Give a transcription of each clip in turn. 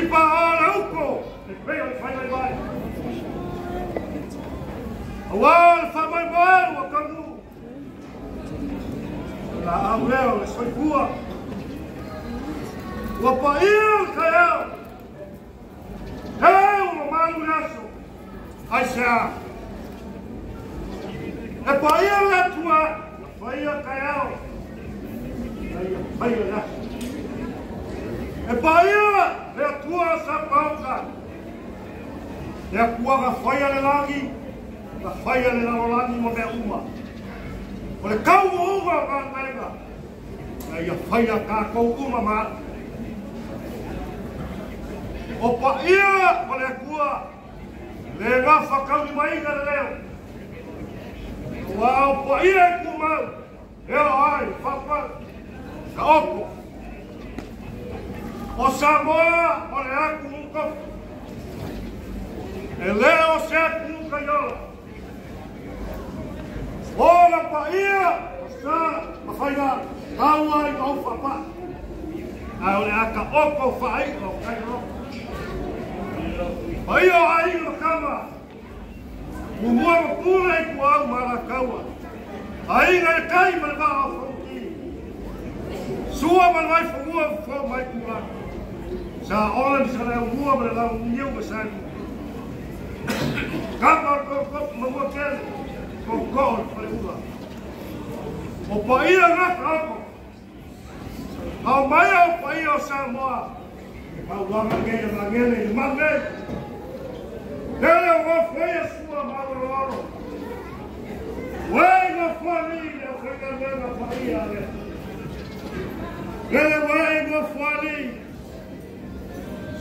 Tipa o le uko e pei o le faivaivai. Auā le faamoemoe ua taunuu. O laau lea o le soifua. Ua paia le taeao. E ua malu le aso. Aisea? E paia le Atua, na faia taeao, na ia faia le aso. E paia le Atua sa paoka. Le Atua na faia le lagi, na faia le lalolagi ma mea uma. O le tauuuga o galuega, na ia faia tatou uma ma au. O paia o le Atua, le gafa taulimaina le leo. Ua o paia e tumau, e o ai, faapau, ka oko. O Samoa o le atunuu tofi. E le o se atunuu taiola. O la paia o sa ma faiga taua i mau faapaa. Ae o le ata oko faai'a o tailolo. Paia o aiga ma tama. Tumua ma pule i tuau ma alataua. Aiga i le tai ma le vaa o Fonoti. Sua ma le vaifanua fofo mai tulaga. Sa ola ma Saleaaumua ma le Launiu ma Saelua. Kapa o le tootoo ma Manuatele, tootoo o le Faleula. O paia gata oko. Ao mai o paia o Samoa. E fautuaga lenei a Magele i le mau nei. Lele o gofoia sua ma aoloolo. Uē gofoali le aufaigaluega paia a le Atua. Lele uē gofoali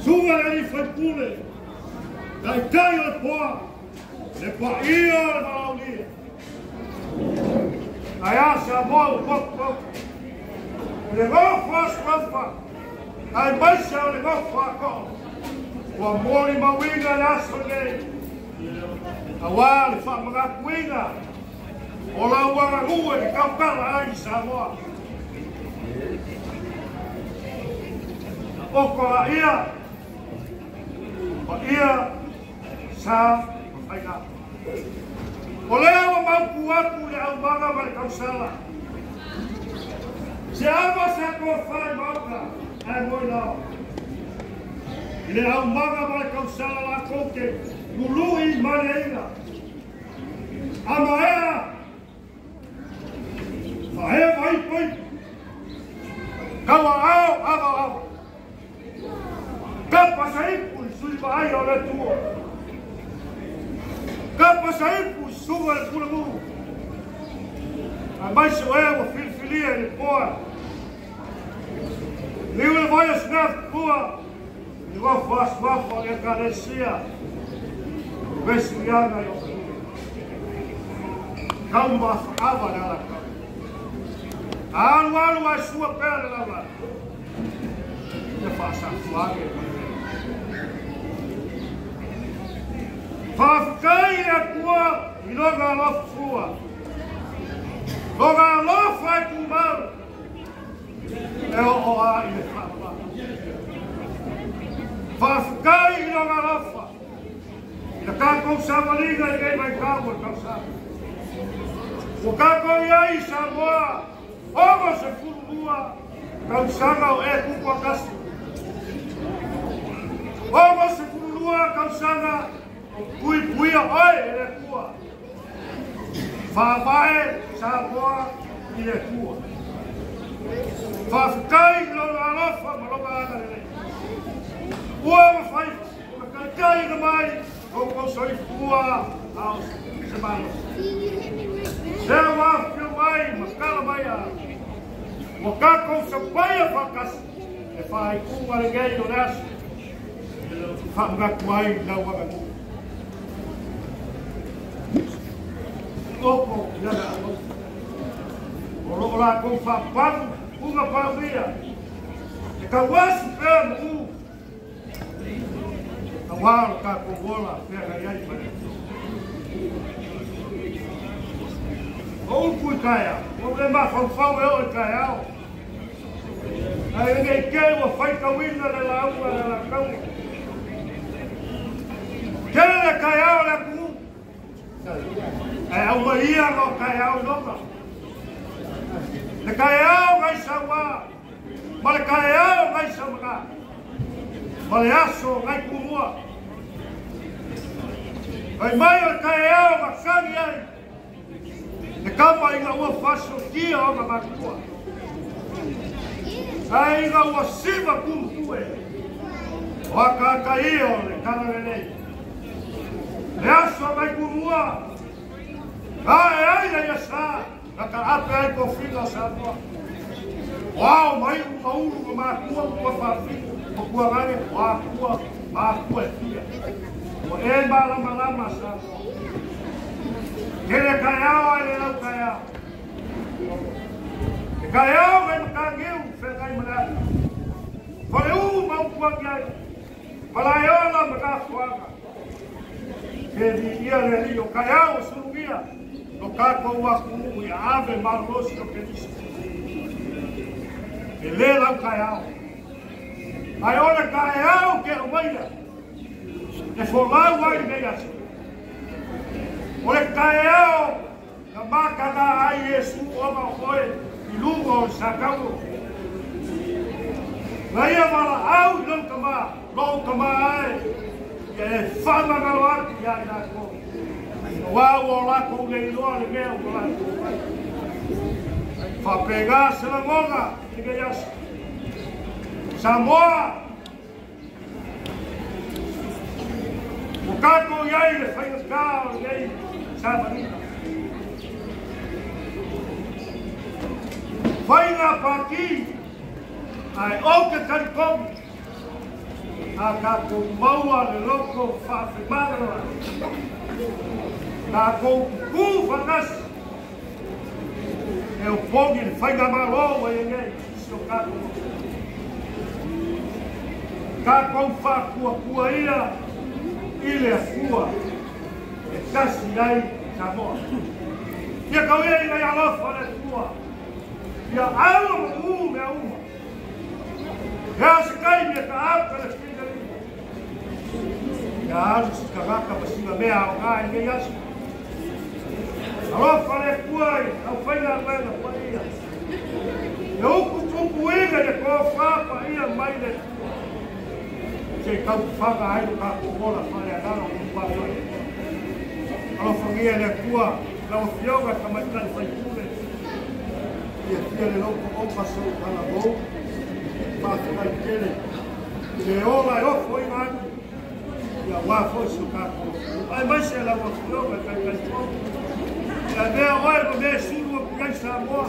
suga le alii faipule, taitai o le poa, le paia o le valaaulia. Ae a Samoa ua potopoto. I le gofo a Suafa, aemaise o le gofo a Too, ua molimauina le aso lenei, auā le faamanatuina o lau aganuu e te tautala ai i Samoa. Oko laia, paia, sa ma faiga. O lea ua mautu atu i le aumaga ma le tausala. Se ava sa tofa i Maota ae moe lao. I le aumaga ma le tausala latou te lului i maliaina. A maea, faeva ipo ipo. Tauaao ava ava. Kapa saipu i sui vaaia o le Atua. Kapa saipu i susuga i le Pulenuu. Aemaise o e ua filifilia i le poa. Liu le vai o Sinafutua i le nofo asuafa o le Ekalesia o Vesuiana i Otahuhu. Tau maafaava le alataua. Alualu ae sua pea le laulala. Ia faasafua ane e manuia. Faafetai i le Atua i lona alofa fua. Lona alofa e tumau e oo lava i le faavavau. Faafetai i lona alofa i la tatou savaliga i lenei vaitau o le tausaga. Ua tatou i ai i Samoa 62 tausaga o e tutoatasi. 62 tausaga o puipuia oe e le Atua. Faavae Samoa i le Atua. Faafetai i lona alofa ma lona agalelei. Ua mafai ona taitaiina mai lo outou soifua a o se malosi. Lea ua afifio mai ma tala mai a ua tatou sapaia faatasi le faaiuga lenei o le aso e faamanatu ai lau aganuu. Oko i lana alofa. O lo o latou faapamu uga paumia e tauasu pea ma u auā lo tatou ola feagai ai ma le Atua. O upu i taeao, ua ou le mafaufau e oo i taeao. Ae nei te ua faitauina le lauga a le Alataua. Tele taeao le atunuu, ae aumaia loo taeao i loga. Le taeao nai sauā, ma le taeao nai saumagā, ma le aso nai tumua. Fai mai o le taeao na sagi ai, le kama ina ua faasotia ona matua. Ae ina ua siva kumutue, o akaaka ia o le tala lelei. Le aso mai tumua, ae ai le iasā, na taape ai tofiga o Samoa. O ao mai maulu ma matua ua faafitu, o tuagane o akua, matua e fia. Ua e malamalama Samoa. Tele taeao ai le lau taeao. Te taeao ngai mataniu feagai ma le ata. Faleu ma upuagi ai. Malaeola ma nafoaga. Ke viia le alii o taeao o sulugia. Lo tātou atunuu ia ave malolosi o Keriso. E lē lau taeao. Ae o le taeao ke aumaia. E folau ai lenei aso. O le taeao na mataga ai Iesu ona o oe i luga o le sataulo. Na ia valaau i lou tamā, lou tamā ae, ia e faamagalo atu iā i latou. Auā ua o latou le iloa le mea ua latou fai. Faapena se lagona i lenei aso. Samoa, ua tatou i ai i le faigatā o lenei savaliga. Faiga pātī, ae ou te talitonu, a tatou maua le loto faafemagaloai. Tatou tutū faatasi, e opogi le faigamālō ua i ai nei i si o tatou atunuu. Tatou faatuatua ia i le Atua e tasi ai Samoa. Ia tau ia ina ia alofa le Atua, ia aua ma ū mea uma. E a se taimi e taau Palestina lima. Ia alu si tagata ma sina mea aoga i lenei aso. Alofa le Atua i le aufaigaluega paia. E upu puipuiga i le tofa paia mai le Atua. Se i taufaga ai lo tatou ola faaleagaga o matua fai. Alofagia le Atua lau Afioga Tamaitai Faipule. Ia fia le loko oka sou talavou. Faafetai tele i le ola e ofo ina atu. Ia auā foi si o tatou atunuu. Aemaise lau Afioga i Taitaifono. Ia avea oe ma mea e sulu atu i ai Samoa.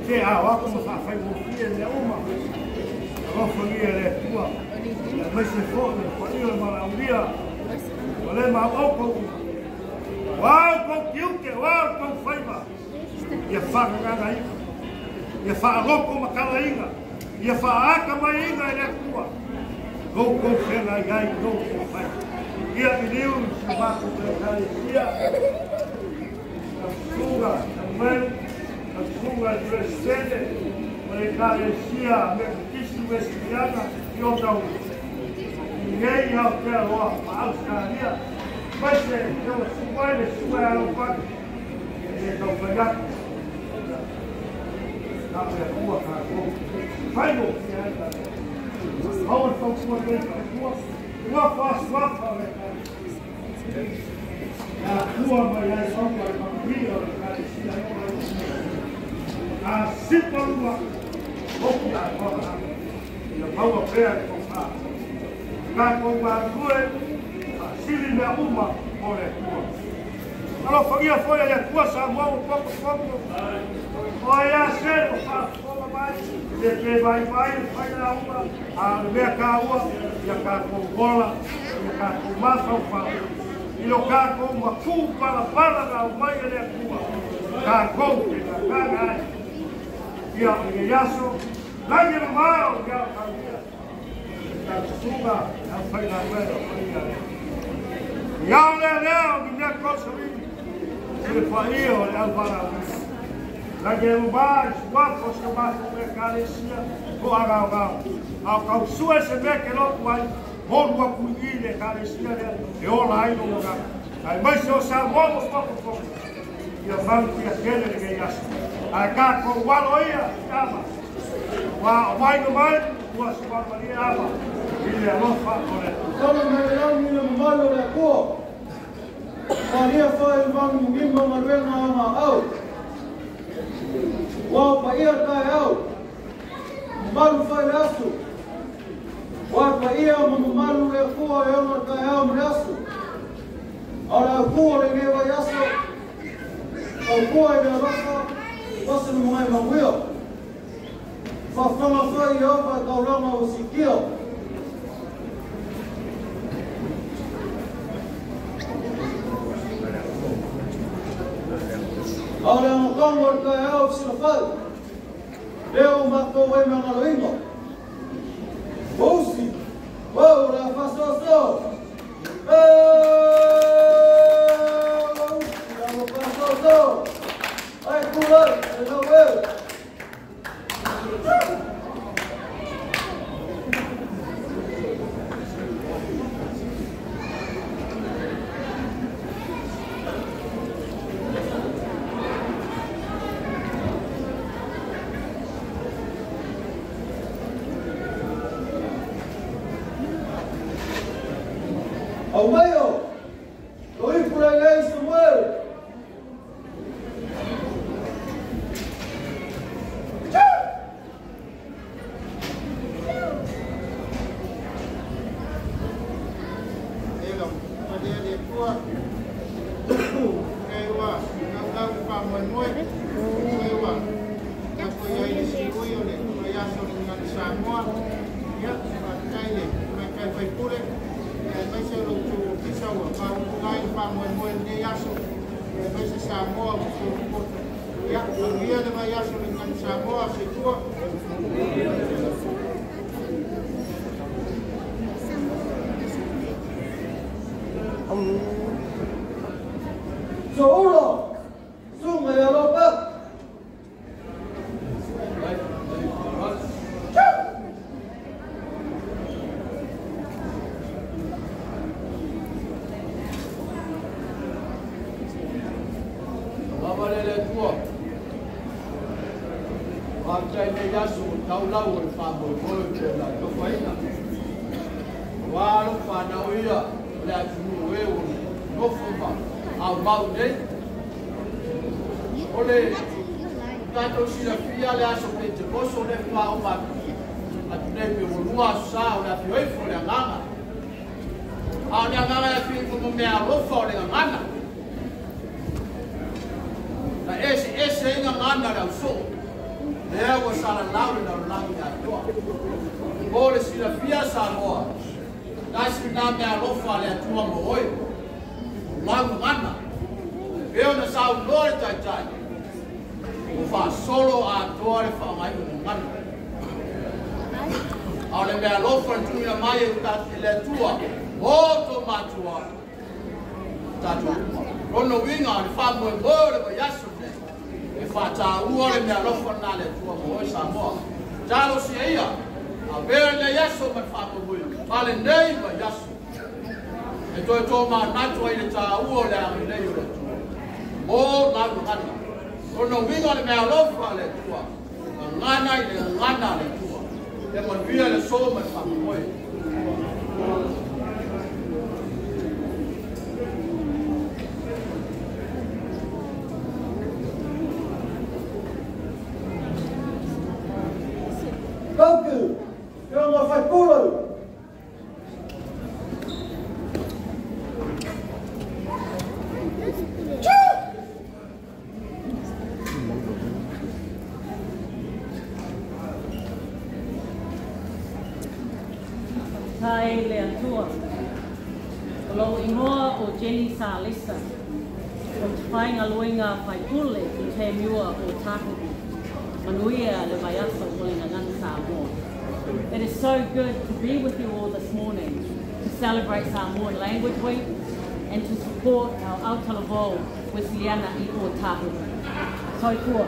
Te ao atu ma faafaigofie mea uma. Alofagia le Atua. Ia aemaise foi le paia o le valaaulia. Ua le maopoukou uma. O a outou tiute, o a outou faiva. Ia faagagagaina. Ia faaloko matalaina. Ia faatamaiina e le Atua. Loutou feagai ai i loutou faiva. Ia liliu i si o matou Ekalesia. Lau susuga Samuelu, lau susuga i le Peresetene o le Ekalesia Metotisi Uesiliana i Otahuhu. I lenei Aotearoa ma Ausetalia, aemaise e ua susu ai le susuga ia Laupati, e le tau fai atu. Na o le Atua tatou. Faigofie ai tatou. Maua le fautua nei i le Atua, ua faasuafa o le Ekalesia. E afua mai ai maua le manuia o le Ekalesia e ola ai. A sipa lua, hoki atoa atu. Ia maua pea le tofa. Tatou galulue, faasili mea uma mo le Atua. Alofagia foi e le Atua Samoa ua potopoto. O ai lava se o faafofoga mai, e le pe vaivai le failauga, a o le mea taua, ia tatou ola, ia tatou mafaufau i lo tatou matū palapala na aumai e le Atua, tatou te gagaga ai. Ia o lenei aso, lagi le mamao ia o taulia, lau susuga le aufaigaluega paia lea. Ia o lea lea o ni mea tosolini i le paia o le auvalaauina. Lagi e uma i suafa o si o matou Ekalesia toagaogao, a o tausua se mea ke lotu ai, Molu aku i le ekalesia lea e ola ai lou agaga. Aemaise o Samoa ua faafofoga. Ia malutia tele lenei aso. Ae tatou alo ia i ama. Ua aumaina mai ua suamalie ama i le alofa o le Atua. Tala mai le lagi le mamalu o le Atua. Falia fai le vagimima galuega a maau. Ua o paia le taeao. Mamalu fai le aso. Ua e paia ma mamalu le Atua e ona le taeao ma le aso. A o le aukua o lenei vaiaso, tautua i le alofa, pasi le magai manuia. Faafofoga foi Ieova i taulaga ua siitia. A o le agatonu o le taeao i Silafai, lea ua matou ai magaloina. Ua usi, ua o le a faasoasoa. Ua usi, la ua faasoasoa. Ai tulai, e lau e. Aumaio, lo ipu lailei Samuel. So'ulo, suga ia Lopa. Lava le le Atua. Faafetai nei aso o taulau o le faamoemoe o te la tofaina. Ua alo whanau ia o le atunuu e o nofo ma au mau nei. O le tātou silafia le aso Pentekoso le whaoma atu nei pe o lua aso sa o le afioifo o le agaga. A o le agaga e afioifo mo mea alofa o le gagana. Na ese ese ai gagana le ausoo. Lea ua salalau le lalolagi atoa. Mo le silafia Samoa. Tasi na mea alofa le Atua mo oe. O lau gagana. Peo na saunoa le taitai. O faasolo atoa le faagaina gagana. A o le mea alofa le tuuina mai e le Atua mo tō matua tātou uma. Lona uiga o le faamoemoe o le vaiaso nei. E whātāua le mea alofa na le Atua mo oe Samoa. Talosia ia, a vea lenei aso ma le faamoemoe, ma lenei vaiaso. E toe tō mānatu ai le tāua o le agalelei o le Atua. Mo lau gagana. Lona uiga o le mea alofa le Atua. Gagana i le gagana a le Atua. E manuia le aso ma le faamoemoe. Tauku, Fioga Faipule. Tai le Atua. O lou ingoa o Jenny Salesa. O te whaingaloinga Faipule i te miua o Tāhuhu. Manuia le vaiaso o le gagana Samoa. It is so good to be with you all this morning to celebrate Samoan Language Week and to support our Autalavou Wesleyana i Ōtāhuhu. Soifua.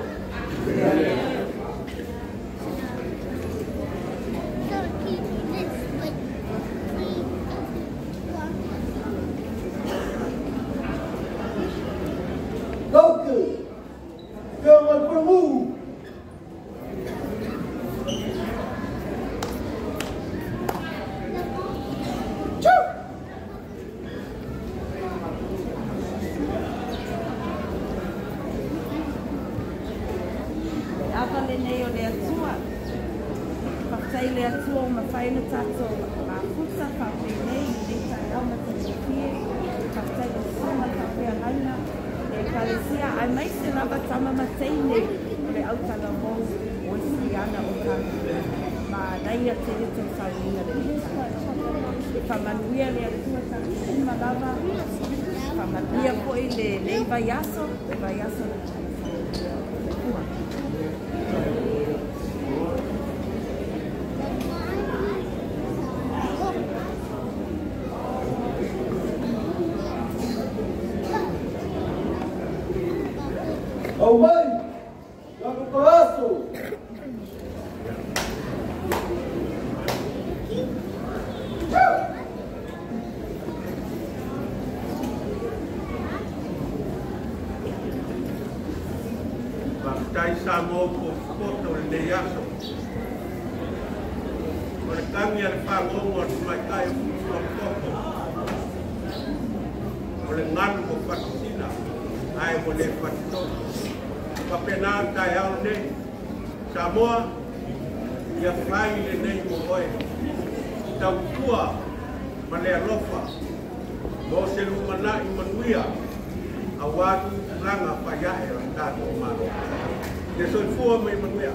lenei o le Atua. Faafetai i le Atua ua mafai ona tatou mafuta faapenei i lenei taeao matagofie. Faafetai i le susuga i le faafeagaiga, le Ekalesia aemaise lava tama ma teine o le autalavou Wesleyana o Tahuhu. Manaia tele tou sauniga lenei taeao. E faamanuia le Atua tatou uma lava. Faamanuia foi lenei vaiaso, le vaiaso o le Soifua. Aumai, tatou aso. Faafetai Samoa po poto o lenei aso. O le tagi a le fagogo a le tamaitai o Futuamatoko. O le galu o fatisina, ae ua le fatitolo. Faapena le taeao lenei. Samoa, ia fai lenei mo oe. Tautua ma le alofa mo se lumanai manuia auā tupulaga faiaʻe o le tatou Malo. Ia soifua ma ia manuia.